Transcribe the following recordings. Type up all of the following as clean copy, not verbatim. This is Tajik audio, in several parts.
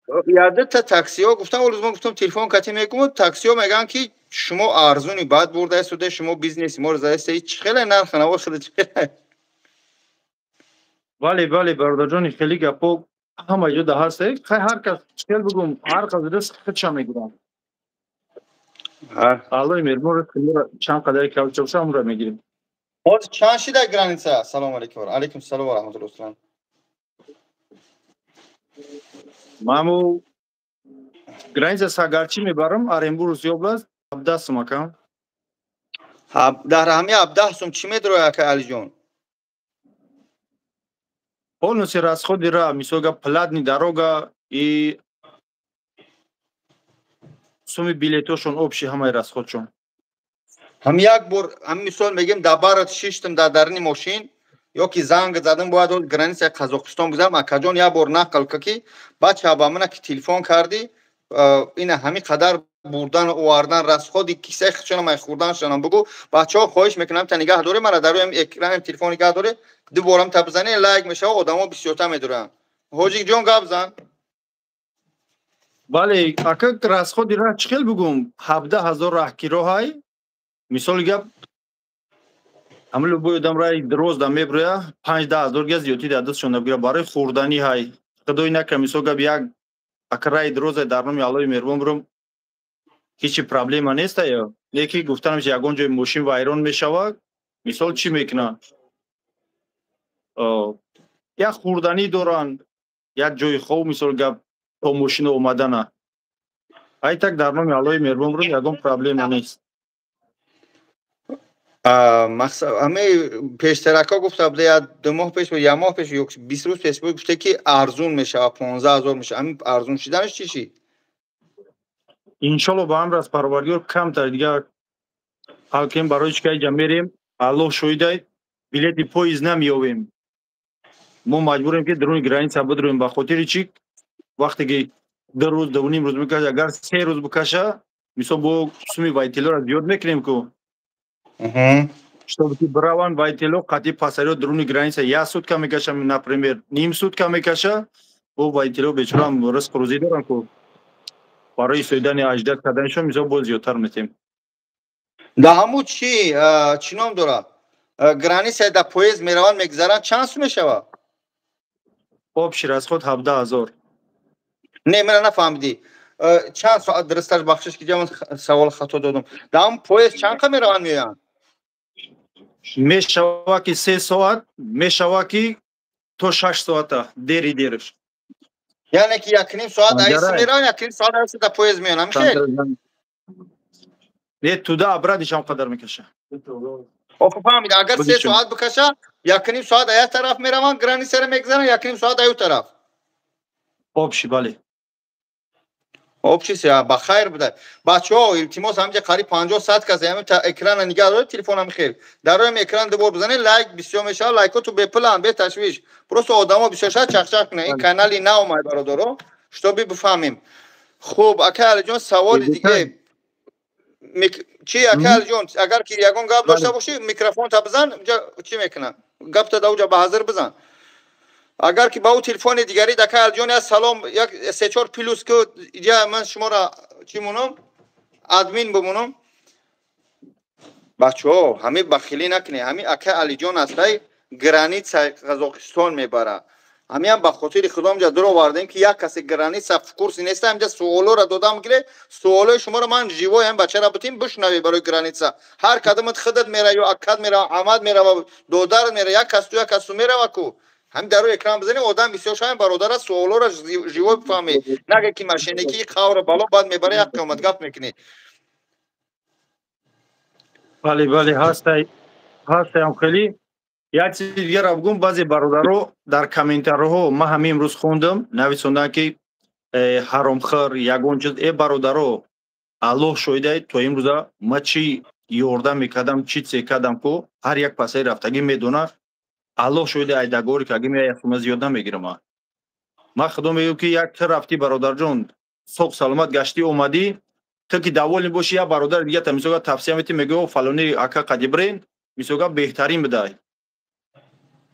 Ядата таксиҳо гуфтам, олуз ман гуфтам, телефон кати мегум, таксиҳо мегӯянд, ки шумо арзуни бад бурдаистода, шумо бизнеси моро задаиста, чӣ хеле нарха наво хеле чӣ хеле. Бале, бале, бародарҷони, хеле гапо ҳама ҷо да ҳаст. Хай, ҳар кас, чӣ бигум, ҳар кас ризқи худша мегирад. Аллои меҳрубон ризқи моро чанд қадаре калча боша, ҳамонро мегирем. Ҳозир чанд шида граница? Салому алейкум. Алейкум салом ва раҳматуллоҳ. Маму граница Сагарчи мебарам, Оренбургский область, 17 сум, акам. Дар ҳами 17 сум чӣ медрояд, ака Алиҷон? Полностью расходи ра, мисол гап, платный дорога и суми билетошон, общий ҳамаи расходшон. Ҳам як бор, ҳам мисол мегем, дар барат шиштам дар дарини мошин ё ки занг задам, бояд границаи Қазоқистон гузарам. Акаҷон, як бор нақл ка, ки бача, ба мана ки телефон кардӣ, ина ҳамин қадар бурдан овардан, расходи кисаи худшонам ай хӯрданшонам бугӯ. Бачаҳо, хоҳиш мекунам, та нигаҳ дорӣ мара дар рӯи экрани телефон нигаҳ дорӣ, дуборам та бизанӣ, лайк мешава, одамо бисёртар медоранд. Ҳоҷиҷон, гап зан. Бале, ака, расходи раҳ чӣ хел бугум, 17 000 раҳкироҳай. Мисоли гап, ҳама любой одам раи роз да меброя, 5-10 ҳазор га зиёдтӣ дар дастшон набгира. Барои хӯрданӣ ҳай, худои нака, мисол гап, як ака раи дрозе, дар номи Аллои меҳрубон бурам, ҳечи проблема неста. Ё неки гуфтанам, ягон ҷои мошин вайрон мешавад, мисол, чӣ мекунад? Як хӯрданӣ доранд, як ҷои хоб, мисол гап, то мошина омадана. Ай так, дар номи Аллои меҳрубон бурам, ягон проблема нест. Ҳамаи пештаракҳо гуфта буда, як 2 моҳ пеш, як моҳ пеш ё 20 рӯз пеш буд, гуфта, ки арзун мешавад, 15 000 мешавад. Ҳамин арзун шиданаш чӣ шид? Иншолло, ба амр аз Парвардигор, камтар дигар ҳал кунем. Барои чӣ ки айҷа мерем, Аллоҳ шоҳидай, билети поезд намеёвем, мо маҷбурем, ки даруни граница бидроем. Ба хотири чӣ? Вақте ки 2 рӯз, 2.5 рӯз мекаша, агар 3 рӯз бикаша, мисол, бо суми водителёро зиёд мекунем ку, чтобы ки бираванд водителё қатъи пассажиро. Даруни граница як сутка мекаша, например, ним сутка мекаша, бо водителё бечораам ризқу рӯзӣ доранд ку, барои истоидани аждад карданишон, мисол, боз зиёдтар метем. Да ҳамун чӣ ном дорад, граница да поезд мераванд, мегузаранд, чанд сум мешавад? Общий расход 17 000. Не, мера нафаҳмидӣ. Чанд соат дурусташ? Бахшиш, ки ҷамон савол хато додум. Да ҳамун поезд чанд қа мераванд, меоянд? Мешава ки 3 соат, мешава ки то 6 соата, дери дериш. Яъне ки 1.5 соат айси мераванд, 1.5 соат айси да поезд меоянд, ҳамихел? Не, туда обратно ҳам қадар мекаша. Охо, фаҳмид, агар 3 соат бикаша, 1.5 соат ая тараф мераванд, границаро мегузаранд, 1.5 соат аю тараф. Общий, бале. Общий ба хайр буда. Бачаҳо, илтимос, ҳамҷа қариб 50-100 кас ҳамин экрана нигаҳ доред, телефонам хел дар рӯи экран дубор бизанед, лайк бисёр мешавад. Лайкоту бепуланд, беташвиш, просто одамо бисёр шавад, чақчақ кунанд. Ин канали наомад, бародаро, чтобы бифаҳмем. Хуб, ака Алиҷон, саволи диге чи? Ака Алиҷон, агар ки ягон гап дошта бошӣ, микрофонта бизан, уҷа чӣ мекунад, гапта да уҷа ба ҳазир бизан. Агар ки ба ӯ телефони дигари, ака Алиҷон, як салом, як се-чор плюс ки иҷа ман шуморо чӣ монам, админ бимонам. Бачаҳо, ҳамин бахилӣ накунед. Ҳамин ака Алиҷон астай, границаи Қазоқистон мебара. Ҳамиам ба хотири худо ҳамҷа дур овардем, ки як касе граница в курсе неста. Ҳамҷа суолоро додам, гире, суолои шуморо ман живой ҳам бачара бутим, бишнавӣ. Барои граница ҳар кадомат худат мера ё акад мера, амад мерава, додарат мера, як кас ту, як кас ту мерава ку. Ҳамин дар рӯи экран бизанем, одам бисёр шавем, бародара, суолоро живой бифаҳмӣ. Нага ки мошенникии қавра бало баъд мебара, як қиёмат гап мекунӣ. Бале, бале, ҳастай, ҳастаям. Хеле як чизи дигарро бигӯм: баъзе бародаро дар комментариҳо, ман ҳамин имрӯз хондам, нависонданд, ки ҳаромхӯр, ягон чиз. Э, бародаро, Аллоҳ шоҳидай, то имрӯза ма чӣ ёрдам мекардам, чӣ це кардам ку, ҳар як пасаи рафтагӣ медонад. Аллоҳ шоҳиди, айдагори ки агим як сума зиёд намегирам. Ман худо мегӯям, ки як ту рафтӣ, бародарҷон, соғ саломат гаштӣ, омадӣ, ту ки довольный бошӣ, як бародари дигата, мисолга, тавсия метӣ, мегӯ: «Фалони ака қади бирен, мисолга, беҳтарин бидай».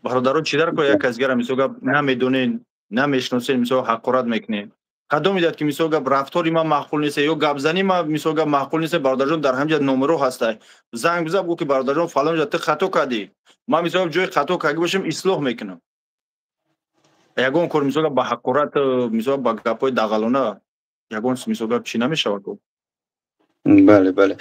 Бародарон, чӣ дар кор як кас дигара, мисолга, намедонен, намешиносен, мисол, ҳақорат мекунем? Кадом медиҳад, ки мисол гап, рафтори ман маъқул нест ё гапзанӣ ман, мисол гап, маъқул нест, бародарҷон, дар ҳамҷа номеро ҳастай, занг биза, бугӯ, ки бародарҷон, фалон ҷа ту хато кардӣ. Ман, мисол, ҷои хато карда бошам, ислоҳ мекунам. Ягон кор, мисол, ба ҳақорат, мисол, ба гапҳои дағалона ягон, мисол гап, чӣ намешавад. Бале.